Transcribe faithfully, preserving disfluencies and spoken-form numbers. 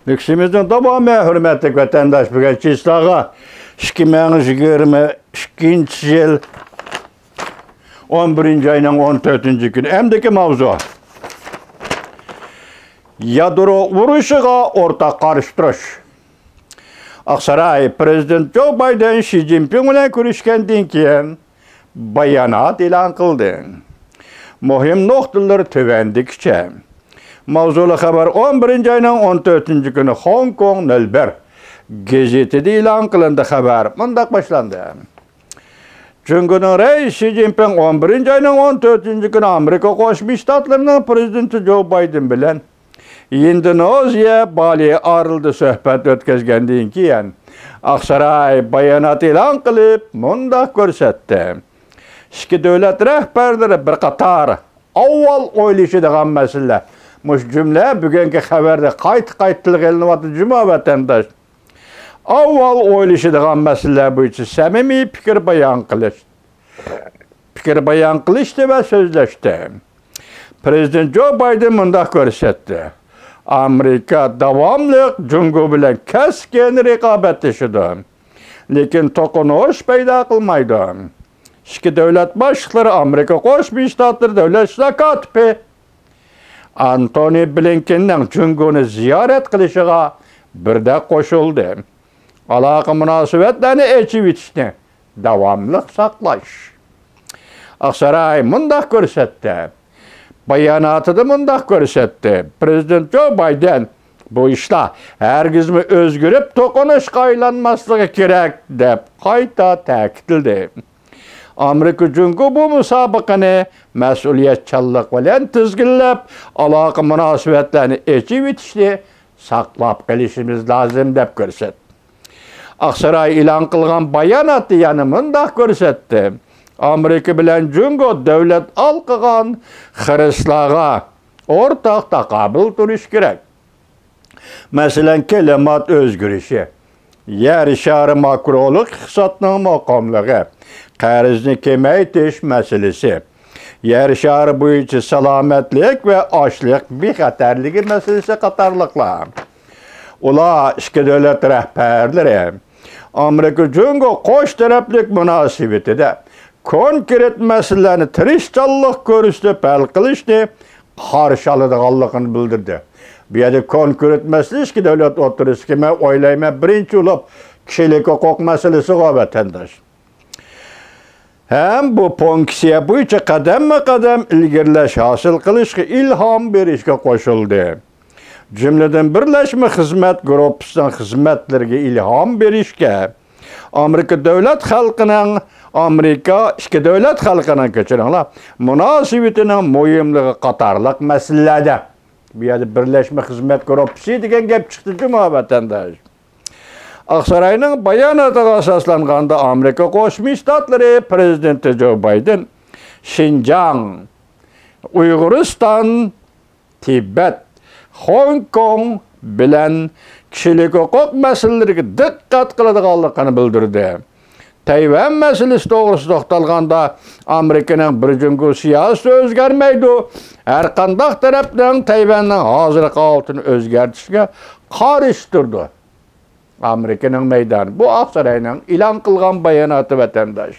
ئىندېكسىمىزنىڭ داۋامى، ھۆرمەتلىك ۋەتەنداش، بۈگۈن چىسلاغا ئىككى مىڭ يىگىرمە ئىككىنچى يىل ئون بىرىنچى ئاينىڭ ئون تۆتىنچى كۈنى. ئەمدىكى ماۋزۇ: يادرو ئۇرۇشىغا ئورتاق قارشى تۇرۇش. ئاقساراي، پىرېزىدېنت جو بايدېن شى جىنپىڭ بىلەن كۆرۈشكەندىن كېيىن، بايانات ئېلان قىلدى. مۇھىم نۇقتىلىرى تۆۋەندىكىچە. ماۋزۇلۇق خەۋەر: ئون بىرىنچى ئاينىڭ ئون تۆتىنچى كۈنى خوڭكوڭ نۆل بىر گېزىتىدە ئېلان قىلىندى. خەۋەر مۇنداق باشلاندى: جۇڭگونىڭ رەئىسى شى جىنپىڭ ئون بىرىنچى ئاينىڭ ئون تۆتىنچى كۈنى ئامېرىكا قوشما شتاتلىرىنىڭ پىرېزىدېنتى جو بايدېن بىلەن ئىندونېزىيە بالى ئارىلىدا سۆھبەت ئۆتكۈزگەندىن كېيىن، ئاقساراي بايانات ئېلان قىلىپ، مۇنداق كۆرسەتتى: ئىككى دۆلەت رەھبەرلىرى بىر قاتار ئاۋۋال ئويلىشىدىغان مەسىلىلەر، مۇشۇ جۈملە بۈگۈنكى خەۋەردە قايتا-قايتا تىلغا ئېلىنىۋاتىدۇ، جۇما ۋەتەنداش. ئاۋۋال ئويلىشىدىغان مەسىلىلەر بويىچە سەمىمىي پىكىر بايان قىلىش، پىكىر بايان قىلىشتى ۋە سۆزلەشتى. پىرېزىدېنت جو بايدېن مۇنداق كۆرسەتتى: ئامېرىكا داۋاملىق جۇڭگو بىلەن كەسكىن رىقابەتلىشىدۇ، لېكىن توقۇنۇش پەيدا قىلمايدۇ. ئىككى دۆلەت باشلىقلىرى ئامېرىكا قوشما شتاتلىرى دۆلەت ئىشلار كاتىپى ئانتونى بلىنكېننىڭ جۇڭگونى زىيارەت قىلىشىغا بىردەك قوشۇلدى. ئالاقە مۇناسىۋەتلەرنى ئېچىۋېتىشنى داۋاملىق ساقلاش. ئاقساراي مۇنداق كۆرسەتتى. باياناتىدا مۇنداق كۆرسەتتى: پىرېزىدېنت جو بايدېن بۇ ئىشلار ھەرگىزمۇ ئۆزگىرىپ توقۇنۇشقا ئايلانماسلىقى كېرەك، دەپ قايتا تەكىتلىدى. ئامېرىكا جۇڭگو بۇ مۇسابىقىنى مەسئۇلىيەتچانلىق بىلەن تىزگىنلەپ، ئالاقە مۇناسىۋەتلەرنى ئېچىۋېتىشنى ساقلاپ قېلىشىمىز لازىم، دەپ كۆرسەتتى. ئاقساراي ئېلان قىلغان باياناتتا يەنە مۇنداق كۆرسەتتى: ئامېرىكا بىلەن جۇڭگو دۆلەت ئالقىغان خىرىسلارغا ئورتاق تاقابىل تۇرۇش كېرەك. مەسىلەن، كىلىمات ئۆزگىرىشى، يەر شارى ماكرولۇق ئىقتىسادنىڭ مۇقىملىقى، قەرزنى كېمەيتىش مەسىلىسى، يەر شارى بويىچە سالامەتلىك ۋە ئاشلىق بىخەتەرلىكى مەسىلىسى قاتارلىقلار. ئۇلار ئىككى دۆلەت رەھبەرلىرى ئامېرىكا جۇڭگو قوش تەرەپلىك مۇناسىۋىتىدە كونكرېت مەسىلىلەرنى تىرىشچانلىق كۆرسىتىپ ھەل قىلىشنى قارشى ئالىدىغانلىقىنى بىلدۈردى. بۇ يەردە كونكرېت مەسىلە ئىككى دۆلەت ئوتتۇرىسىدىكى، مەن ئويلايمەن، بىرىنچى بولۇپ كىشىلىك ھوقۇق مەسىلىسىغۇ، ۋەتەنداش. ھەم بۇ فۇنكسىيە بويىچە قەدەممۇ قەدەم ئىلگىرىلەش ھاسىل قىلىشقا ئىلھام بېرىشكە قوشۇلدى. جۈملىدىن بىرلەشمە خىزمەت گۇرۇپپىسىنىڭ خىزمەتلىرىگە ئىلھام بېرىشكە، ئامېرىكا دۆلەت خەلقىنىڭ، ئامېرىكا ئىككى دۆلەت خەلقىنىڭ، كەچۈرۈڭلار، مۇناسىۋىتىنىڭ مۇھىملىقى قاتارلىق مەسىلىلەردە. بۇ يەردە بىرلەشمە خىزمەت گۇرۇپپىسى دېگەن گەپ چىقتى، جۇما ۋەتەنداش. ئاقساراينىڭ باياناتىغا ئاساسلانغاندا، ئامېرىكا قوشما شتاتلىرى پىرېزىدېنتى جو بايدېن شىنجاڭ، ئۇيغۇرىستان، تىبەت، خوڭكوڭ بىلەن كىشىلىك ھوقۇق مەسىلىلىرىگە دىققەت قىلىدىغانلىقىنى بىلدۈردى. تەيۋەن مەسىلىسى توغرىسىدا توختالغاندا، ئامېرىكىنىڭ بىر جۇڭگو سىياسىتى ئۆزگەرمەيدۇ. ھەرقانداق تەرەپنىڭ تەيۋەننىڭ ھازىرقى ھالىتىنى ئۆزگەرتىشىگە قارشى تۇرىدۇ. ئامېرىكىنىڭ مەيدانى. بۇ ئاقساراينىڭ ئېلان قىلغان باياناتى، ۋەتەنداش.